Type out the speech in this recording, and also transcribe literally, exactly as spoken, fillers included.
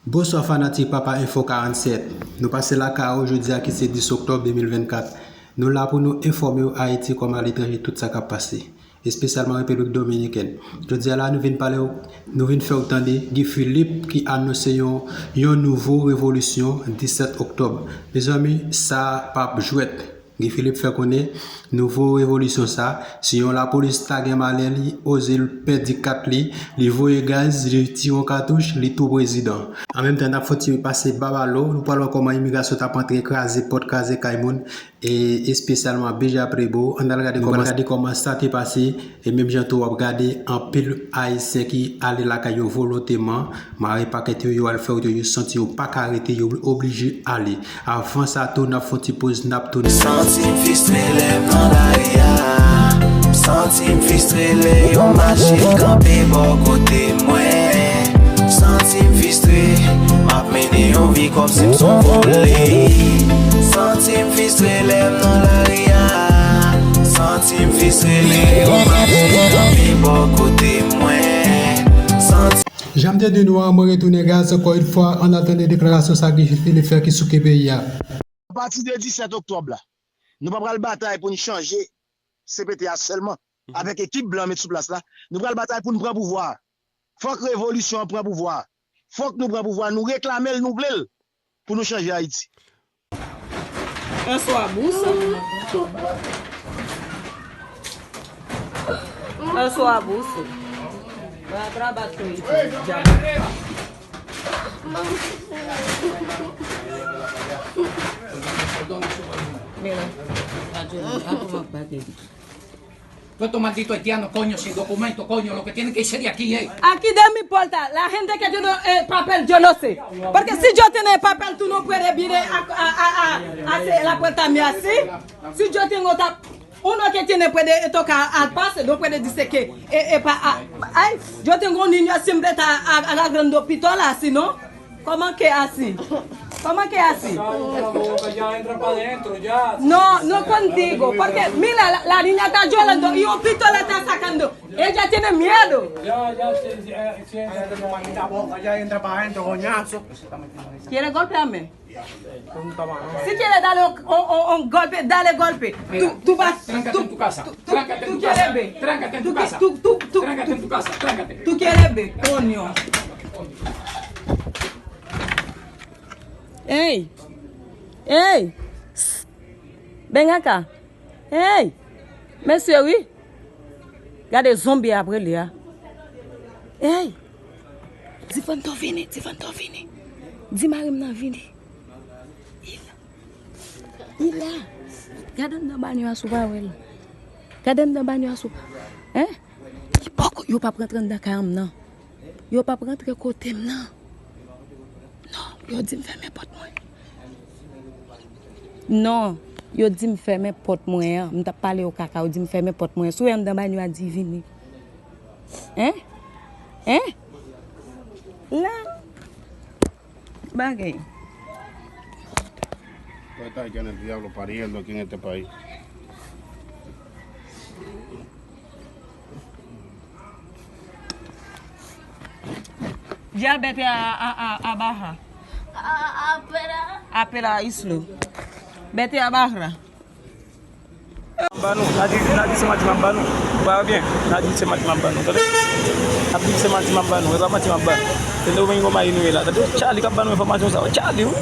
Bonswa fanatik Papa Info karannsèt. Nou pase lakay ou jodi a ki se dis oktòb de mil vennkat. Nou la pou nou enfòme w Ayiti kòm aletranje tout sa k ap pase, espesyalman Repiblik Dominikèn. Jodi a la nou vin pale w, nou vin fè w tande Guy Philippe ki anonse yon, yon nouvo revolisyon disèt oktòb. Mezanmi, sa p ap jwèt. Guy Philippe fè konnen nouvo revolisyon sa, si yon lapolis ta gen malè li, oze l pèdi kat li, li voye gaz, li tire yon katouch, li tou prezidan. An menm tan, n ap fon ti pase babalo, nou pral wè kòman imigrasyon t ap antre kraze pòt, kraze kay moun, e espesyalman Beja Prebo. Ann al gade kòman, gade kòman sa te pase. E menm jan tou w ap gade anpil Ayisyen ki ale lakay yo volonteman, mare pakèt yo, yo al fè wout yo, yo santi yo pa ka rete, yo oblije ale. Avan sa tou, n ap fè yon ti poz, n ap tounen. Santi m fistre lè m nan lari a. M santi m fistre lè yo mache kanpe bò kote mwen. M santi m fistre, m ap mennen yon vi kòmsi m s on vòlè. Santi m fistre lè m nan lari a. Santi m fistre lè yo mache kanpe bò kote mwen. Santi Jan m te di nou an, mwen retounen guys ankò yon fwa, ann al tande deklarasyon sa Guy Philippe fè ki souke peyi a. Apati de disèt oktòb la, nou pa pral batay pou n chanje C P T a sèlman, avèk ekip blan met sou plas la. Nou pral batay pou n pran pouvwa a. Fòk revolisyon an pran pouvwa a. Fòk nou pran pouvwa a. Nou reklame l, nou vle l pou nou chanje Ayiti. Un soir bous. Un soir bous. Ba trabajo y diablo. Mira, a tu, a tu, Tú estás maldito haitiano, coño, sin documento, coño, lo que tienen que ser de aquí, eh. Aquí de mi puerta, la gente que tiene eh, papel, yo no sé. Porque si yo tiene papel, tú no puedes venir a, a, a, a, a hacer la puerta mía así. Si yo tengo ta, uno que tiene puede eh, tocar al pase, no puede decir que eh, eh, pa, a, ay, yo tengo un niño siempre está a- agarrando pistola así, ¿no? ¿Cómo que así? ¿Cómo que así? Cállate la boca, ya entra para adentro, ya. No, no contigo, porque mira, la, la niña está llorando y un pistola está sacando. Ella tiene miedo. Ya, ya, sí, sí, eh, sí, entra. Cállate la boca, ya entra para adentro, coñazo. ¿Quiere golpearme? Si quiere darle un, un, un, un golpe, dale golpe. Mira, tú, tú vas, tráncate tú, en tu casa, tú, tú, tráncate en tú tu quieres casa, ver. Tráncate en Tú tu qui- casa, tú, tú, tú, tráncate en tú, tu casa, tráncate. Tú quieres ver, coño. Ey! Ey! Psst. Ven acá. Ey! Mesye wi. Gade zonbi ap rele a. Ey! Di Vanto vini, di Vanto vini. Di mari m nan vini. Li la. Li la. Gade anndan banyo a si w pa wè l. Gade anndan banyo a si w pa. Hein? Li poko, yo p ap rantre anndan kay an m nan. Yo p ap rantre kote m nan. Non, yo di m fèmen pòt mwen. Non, yo di m fèmen pòt mwen an. M t ap pale yo kaka, yo di m fèmen pòt mwen an. Si w wè anndan banyo a di vini. Hein? Hein? La. Bagay. Vete aquí en el diablo pariendo aquí en este país. Ya vete a, a, a, a bajar. A, a, a, espera. A esperar, Islo. Vete a bajar. M ba nou, n a di, n a di se manti m ap ba nou. Ou pa wè byen? N a di se manti m ap ba nou, tande? N ap di se manti m ap ba nou, e pa manti m ap ba nou. Santo Domingo mayi nou ye la, tande? Charly k ap ba nou enfòmasyon sa yo, Charly, wi.